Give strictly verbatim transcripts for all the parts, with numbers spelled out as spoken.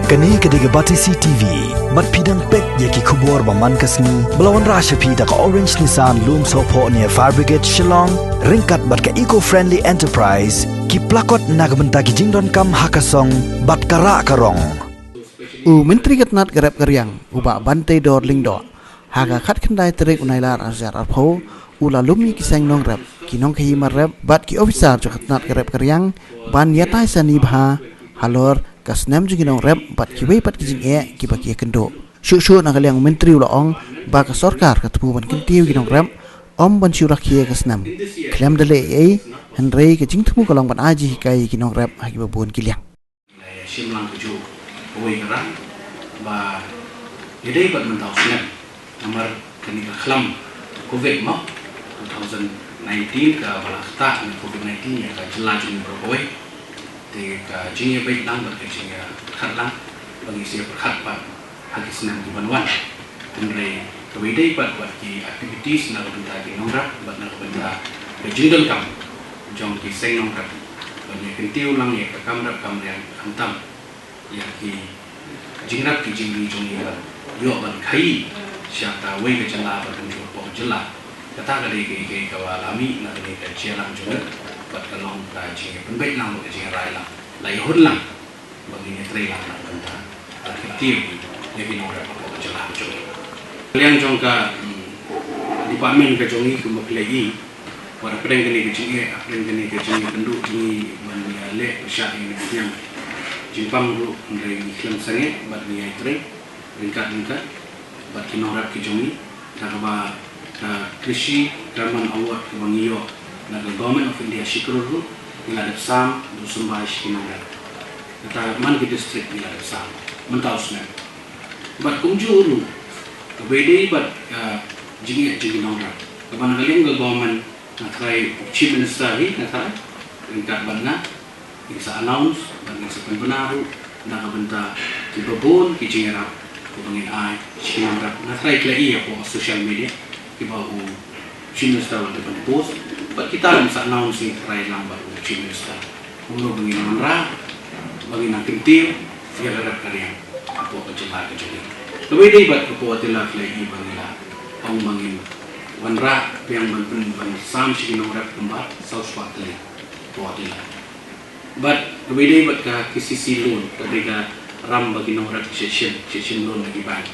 Kane ka dei ka Batesi T V. Bad phi dang peit ïa ki khubor ba man ka sngi ba la wanrah sha phi da ka Orange Nissan Lumsohphoh near Fire Brigade Shillong, ryngkat bad ka Eco Friendly Enterprise, ki plakot na ka bynta ki jingdonkam ha ka song bad ka rah ka rong. U Myntri ka tnat ka rep ka riang, u Bah Banteidor Lyngdoh, ha ka khatkhyndai tarik u Nailar ar hajar arphew, u la lum ïa ki seng nongrep, ki nongkhaii mar rep bad ki ophisar jong ka tnat ka rep ka riang ban ïatai sani bha halor ka snem jong ki nongrep bad kiwei pat ki jingeh kiba ki ïakynduh. Shuh shuh na ka liang u Myntri u la ong ba ka sorkar ka thmu ban kyntiew ïa ki nongrep, ym ban shu rakhe ïa ka snem khlem da leh ei ei, hynrei ka jingthmu ka long ban ai jinghikai ïa ki nongrep ha kiba bun ki liang. Ngi shim lang kajuh kawei ka rang ba ïadei bad mynta u snem, namar kane ka khlam Covid mo, two thousand nineteen, kaba la ktah na Covid nineteen ïa ka jylla jong ngi baroh kawei. Te ka jingïabeit lang bad ka jingïakhat lang ba ngi sa ïapyrkhat pat ha ki snem ki ban wan. Hynrei kaba ïadei bad, bad ki activities na ka bynta ki nongrep bad na ka bynta ka jingdonkam jong ki seng nongrep, ban ïakyntiew lang ïa ka kam rep kam riang, khamtam ïa ki jingrep ki jingri jong ngi ban ïoh ban khaii sha kawei ka jylla bad kumjuh hapoh ka jylla. Kata ka dei ka, ka, kaba la mih na kane ka jingïalang jong ngi bad ka long ka jingpynbeit lang bad ka jingrai lang, la ïahun lang ba ngin ïatrei lang na ka bynta ban kyntiew ïa ki nongrep hapoh ka jylla ka jong ngi. Liang jong ka, hmm, department ka jong ngi, kumba phi la ïohi, wat hapdeng kane ka jingeh, hapdeng kane ka jingïakynduh jong ngi ban ïaleh pyrshah ïa kane ka sniang jingpang ruh, hynrei ngi khlem sangeh bad ngi ïatrei ryngkat ryngkat bad ki nongrep ki jong ngi da kaba ka Krishi Grameen Award kaba ngi ïoh na ka Government of India shi klur ruh, ngi la dep sam duh symbai sha ki nongrep. Kata man ki district ngi la dep sam mynta u snem. Bad kumjuh ruh kaba ïadei bad ka jingeh jong ki nongrep, kaba na ka liang ka government nga tharai u Chief Minister hi nga tharai ryngkat bad nga, ngin sa announce bad ngin sa pynbna ruh na ka bynta kiba bun ki jingïarap kiba ngin ai sha ki nongrep. Nga tharai phi la ïohi hapoh social media kiba u Chief Minister u la dep ban post, bad kita ngin sa announce, nga tharai lang bad u Chief Minister, kumno ba ngin wanrah, ba ngin nang kyntiew ïa ka rep ka riang hapoh ka jylla ka jong ngi. Kaba ïadei bad ka power tiller, phi la ïohi ba ngi la ong ba ngin wanrah biang ban pyn, ban sam sha ki nongrep kumba saw spah tylli power tiller. Bad kaba ïadei bad ka K C C loan, ka dei ka ram ba ki nongrep ki shait shim, shait shim loan na ki bank.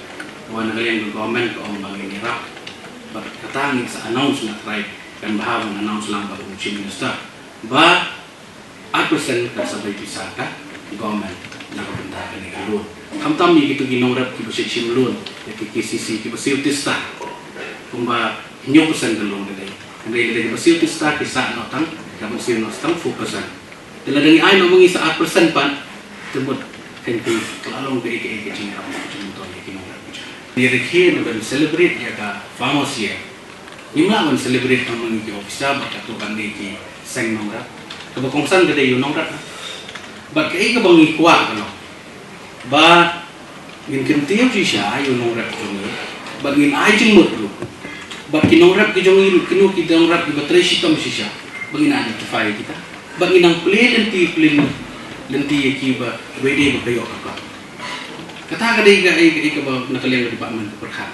Kaba na ka liang ka government ka ong ba ngin ïarap, bad kata ngin sa announce, nga tharai kan bha ban announce lang bad u Chief Minister ba ar percent kan sa bai pisa ka government na ka bynta kane ka loan. Khamtam ïa kito ki nongrep kiba shait shim loan ïa ki K C C, kiba siew tista, kumba hynñiew percent ka loan ka dei. Hynrei lada kiba siew tista ki sah noh tang, kiba siew noh tang four percent. Te lada ngi ai noh ma ngi sa ar percent pat, te mut kan pynlong kaei kaei ka jingïarap jingmyntoi ïa ki nongrep. Ngi rakhe ban celebrate ïa ka Farmers' Year. Ngim lah ban celebrate tang ma ngi ki officer bad katto katne ki seng nongrep. Kaba kongsan ka dei ïa u nongrep. Bad kaei kaba ngi kwah ka long ba ngin kyntiew shisha ïa u nongrep jong ngi bad ngin ai jingmut ruh. Bad ki nongrep ki jong ngi ruh, kino ki nongrep kiba trei shitom shisha, ba ngin identify ïa kita bad ngin nang plie lynti, plie lynti ïa ki ba, ba dei ba ka ïoh ka pang. Kata ka dei kaei, kaei kaba na ka liang ka department ka pyrkhat.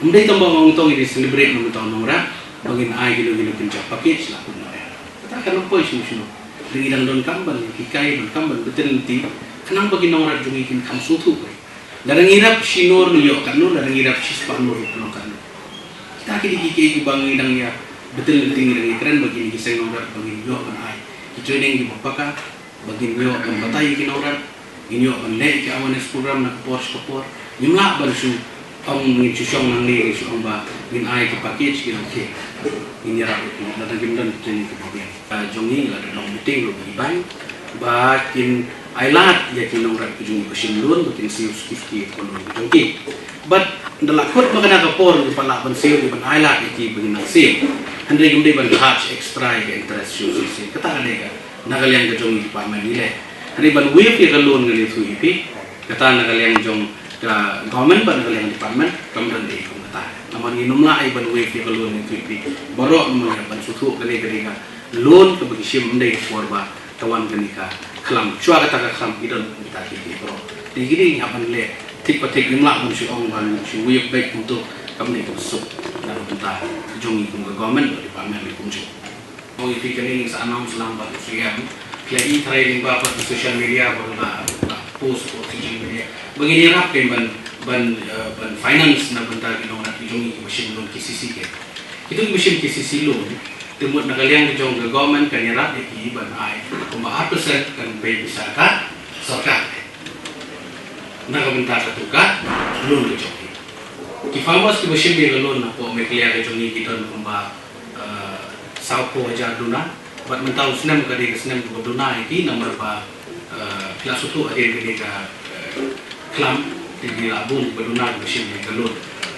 Ym dei tang ba ong tang ngin celebrate namar uta u nongrep ba ngin ai kino kino ki jait package, la kut noh ïa kata. Kan ym poi shuh shuh. Te ngi dang donkam ban hikai, donkam ban btin lynti, khnang ba ki nongrep jong ngi kin kham sngewthuh. Lada ngi rep shi nur ngi ïoh katno, lada ngi rep shi spah nur ngi ïoh katno. Kita ki dei kiei kiei kiba ngi dang ïa btin lynti, ngi dang ïa kren ba kine ki seng nongrep ba ngin ïoh ban ai ki training kiba paka, ba ngin ïoh ban batai ïa ki nongrep, ngin ïoh ban leh ïa ki awareness program na ka por sha ka por. Ngim lah ban shu ong ngin shu shong nangne, ngin shu ong ba ngin ai ki package, ki dang khie. Ngin ïarap ïa ki, lada kim don ki training kiba biang. Ka jong ngi la dang long meeting ruh bad ki bank ba kin ai lad ïa ki nongrep ki jong ngi ba shim loan ba kin siew security account ki jong ki. Bad ynda la kut ba kane ka por ngi pat lah ban siew, ngi ban ai lad ïa ki ba kin nang siew. Hynrei kim dei ban charge extra ïa ka interest siew siew siew. Kata ka dei ka na ka liang ka jong ngi department ngi leh. Hynrei ban waive ïa ka loan ngan ïathuh ïa phi. Kata na ka liang jong ka government bad na ka liang department kam don dei kum kata. Namar ngim lah ai ban waive ïa ka loan ngan ïathuh ïa phi. Baroh namar ban sngewthuh kane ka dei ka loan kaba ki shim ym dei ka por ba ka wan kane ka khlam. Shuwa kata ka khlam ki don kita ki, ki baroh. Te kine ngi hap ban leh thik pa thik, ngim lah ban shu ong ban shu waive beit kumto, kam dei kaba suk na ka bynta jong ngi kum ka government bad department kumjuh. Ong ïa phi kane ngi sa announce lang bad u C M. Phi la i tharai lyngba pat social media bad la, la post bad social media ba ngin ïarap kein ban, ban, eh, ban finance na bynta ki nongrep ki jong ngi kiba shim loan K C C kein. Kito kiba shim K C C loan, te mut na ka liang ka jong ka government kan ïarap ïa ki ban ai kumba ar percent kan pei pisa ka sorkar na ka bynta katu ka loan ka jong ki. Ki farmers kiba shim ïa ka loan hapoh Meghalaya ka jong ngi ki don kumba, eh, sawphew hajar duna. Bad mynta u snem ka dei ka snem kaba duna ïa ki namar ba, eh, ki la sngewthuh hadien kane ka, eh, khlam, te ki la bun kiba duna kiba shim ïa ka loan.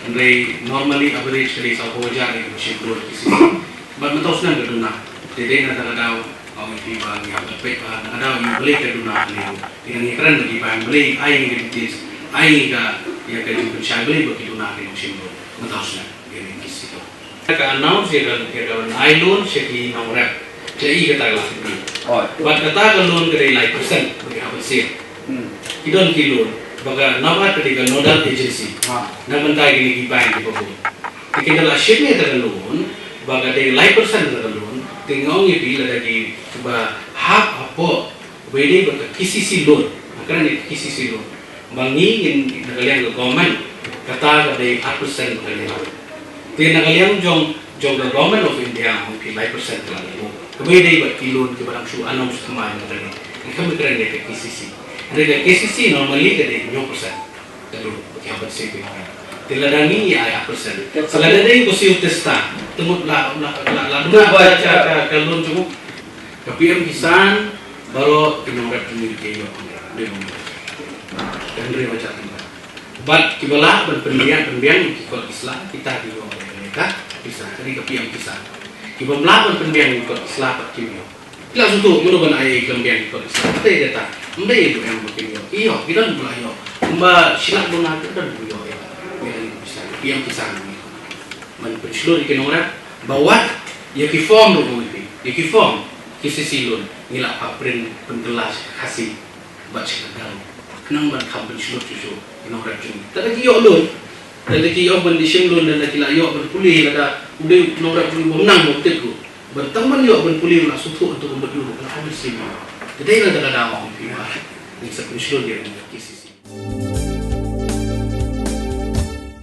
Hynrei normally average ka dei sawphew hajar ïa kiba shim loan K C C. Bad mynta u snem ka duna. Te dei na kata ka daw, ong ïa phi ba ngi hap ban peit ba na ka daw ïa balei ka duna, balei ngi kren ba ki bank, balei ai ngi ka details, ai ngi ka, ïa ka jingpynshai balei ba ki duna ki nongshim loan mynta u snem ïa ka K C C. Ka announce ïa ka, ïa ka ban ai loan sha ki nongrep. Te i kata ka la fifty. Oi. Bad kata ka loan ka dei lai percent ba ki hap ban siew. Hmm. Ki don ki loan ba ka NABARD ka dei ka nodal agency. Ha. Na bynta kine ki bank kiba bun. Te ki da la shim ïa kata ka loan ba ka dei lai percent kata ka loan. Te nga ong ïa phi lada kiba hap hapoh ba dei ba ka K C C loan. Nga kren ïa ka K C C loan. Ba ngi ngin na ka liang ka government kata ka dei ar percent ba ka dei. Te na ka liang jong, jong ka Government of India ong ki lai percent ka la dei. Kaba dei ba ki loan kiba dang shu announce thymmai na ka dei. Ngi kam kren ïa ka K C C. Hynrei ka K C C normally ka dei hynñiew percent. Ka loan ba ki hap ban siew ki nongrep. Te lada ngi ïa ai ar percent. Sa lada dei ko siew te sta. Te mut la, la, la, la, la, ka, ka, ka, ka loan jong u. Ka P M Kisan baroh ki nongrep jong ngi ki ïoh. Dei ba ngi. Ka hynriew hajar tyngka. Bad kiba lah ban pynbiang, pynbiang ïa ki kot ki sla, kita ki ïoh ïa ka pisa, ka dei ka P M Kisan. Ki bym lah ban pynbiang ïa ki kot ki sla pat kim ïoh. Ki la sngewthuh mano ban ai ïa ki pynbiang ïa ki kot ki sla. Kata ïa kata. Ym dei ïa u em ba kim ïoh. Ki ïoh, ki don ba la ïoh. Kumba shi lak duna ki don ba ïoh ïa ka. Ïa ka pisa, P M Kisan. Ban pynshlur ïa ki nongrep ba wat ïa ki form ruh ïa ki, ïa ki form K C C loan ngi la phah print pynkylla sha ka Khasi. Bad sha ka Garo. Khnang ban kham pynshlur shuh shuh ki nongrep jong ngi. Lada ki ïoh loan, lada ki ïoh ban shim loan, lada ki la ïoh ban pule, lada u dei u nongrep jong ngi bym nang bym tip ruh. Ban tang ban ïoh ban pule u la sngewthuh hangto ka mut ïoh ruh, ka la kham shim. Te dei na kata ka daw ong ïa phi ba ngin sa pynshlur ïa ka K C C.